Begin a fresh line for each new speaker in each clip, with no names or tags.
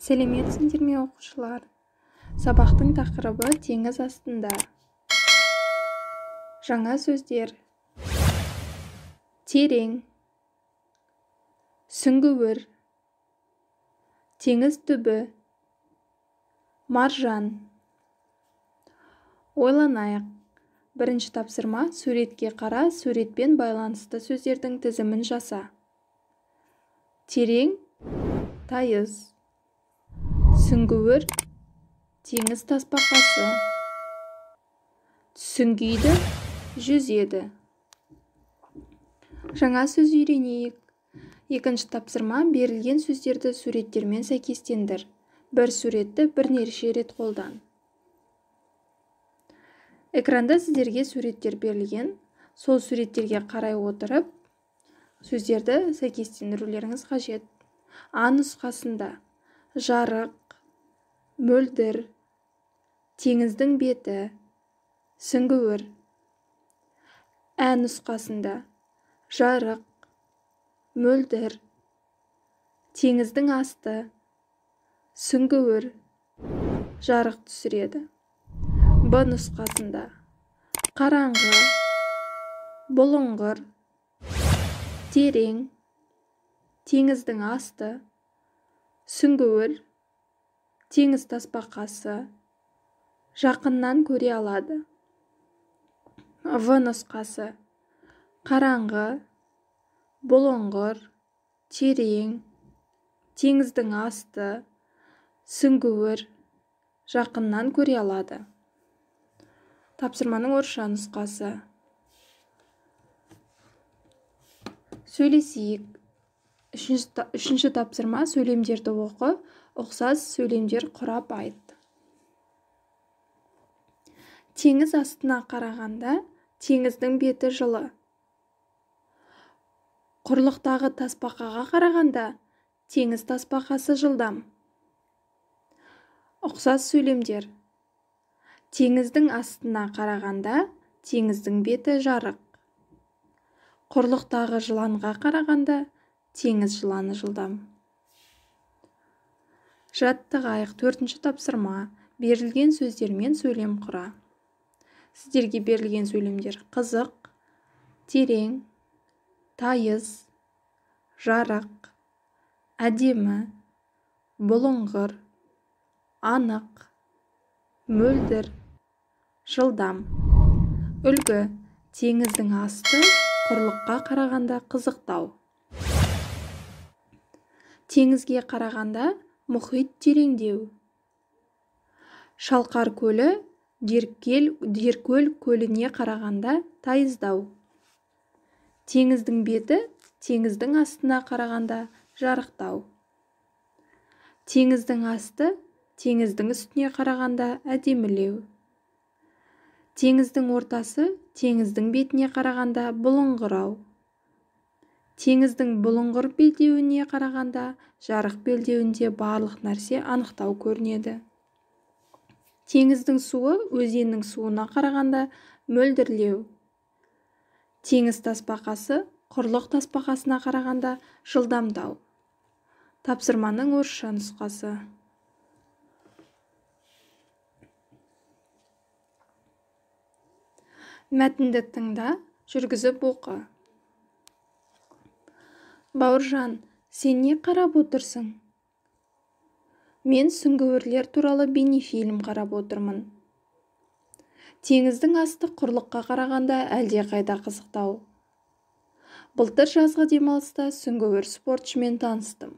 Сәлеметсіңдер ме, оқушылар? Сабақтың тақырыбы теңіз астында. Жаңа сөздер. Терең, сүңгуір, теңіз түбі, маржан. Ойланайық. Бірінші тапсырма: суретке қара, суретпен байланысты сөздердің тізімін жаса. Терең, тайыз, сүңгуір, теңіз тасбақасы, сүңгиді, жүзеді. Жаңа сөз үйренейік. Екінші тапсырма: берілген сөздерді суреттермен сәйкестендір. Бір суретті бірнеше рет қолдан. Экранда сіздерге суреттер берілген. Сол суреттерге қарай отырып, сөздерді сәйкестендірулеріңіз қажет. А нұсқасында жарық, мөлдір, теңіздің беті, сүңгуір. Ә нұсқасында жарық, мөлдір, теңіздің асты, сүңгуір, жарық түсіреді. Б нұсқасында қараңғы, бұлыңғыр, терең, теңіздің асты, сүңгуір, теңіз тасбақасы, жақыннан көре алады. В нұсқасы қараңғы, бұлыңғыр, терең, теңіздің асты, сүңгуір, жақыннан көре алады. Тапсырманың орысша нұсқасы. Сөйлесейік. Үшінші тапсырма: сөйлемдерді оқы, ұқсас сөйлемдер құрап айт. Теңіз астына қарағанда теңіздің беті жылы. Құрлықтағы тасбақаға қарағанда теңіз тасбақасы жылдам. Ұқсас сөйлемдер. Теңіздің астына қарағанда теңіздің беті жарық. Құрлықтағы жыланға қарағанда теңіз жыланы жылдам. Жаттығайық. Төртінші тапсырма: берілген сөздермен сөйлем құра. Сіздерге берілген сөйлемдер: қызық, терең, тайыз, жарық, әдемі, бұлыңғыр, анық, мөлдір, жылдам. Үлгі: теңіздің асты құрлыққа қарағанда қызықтау. Теңізге қарағанда мұхит тереңдеу. Шалқар көлі Деркөл көліне қарағанда тайыздау. Теңіздің беті теңіздің астына қарағанда жарықтау. Теңіздің асты теңіздің үстіне қарағанда әдемілеу. Теңіздің ортасы теңіздің бетіне қарағанда бұлыңғырау. Теңіздің бұлыңғыр белдеуіне қарағанда жарық белдеуінде барлық нәрсе анықтау көрінеді. Теңіздің суы өзеннің суына қарағанда мөлдірлеу. Теңіз тасбақасы құрлық тасбақасына қарағанда жылдамдау. Тапсырманың орысша нұсқасы. Мәтінді тыңда, жүргізіп оқы. Бауыржан, сен не қарап отырсың? Мен сүңгуірлер туралы бейнефильм қарап отырмын. Теңіздің асты құрлыққа қарағанда әлдеқайда қызықтау. Былтыр жазғы демалыста сүңгуір спортшымен таныстым.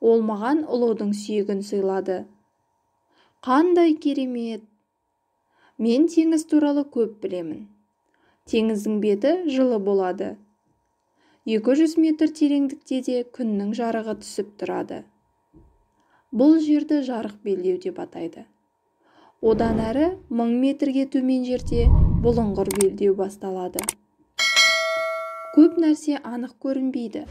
Ол маған ұлудың сүйегін сыйлады. Қандай керемет! Мен теңіз туралы көп білемін. Теңіздің беті жылы болады. 200 метр тереңдікте де күннің жарығы түсіп тұрады. Бұл жерді жарық белдеу деп атайды. Одан әрі 1000 метрге төмен жерде бұлыңғыр белдеу басталады. Көп нәрсе анық көрінбейді.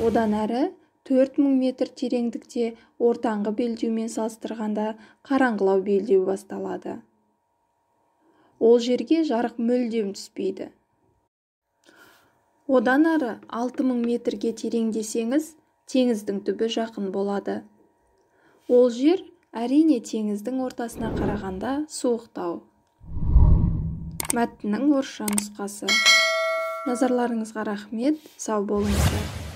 Одан әрі 4000 метр тереңдікте ортаңғы белдеумен салыстырғанда қараңғылау белдеу басталады. Ол жерге жарық мүлдем түспейді. Одан ары 6000 метрге тереңдесеңіз, теңіздің түбі жақын болады. Ол жер, әрине, теңіздің ортасына қарағанда суықтау. Мәтіннің орысша нұсқасы. Назарларыңызға рахмет, сау болыңыздар.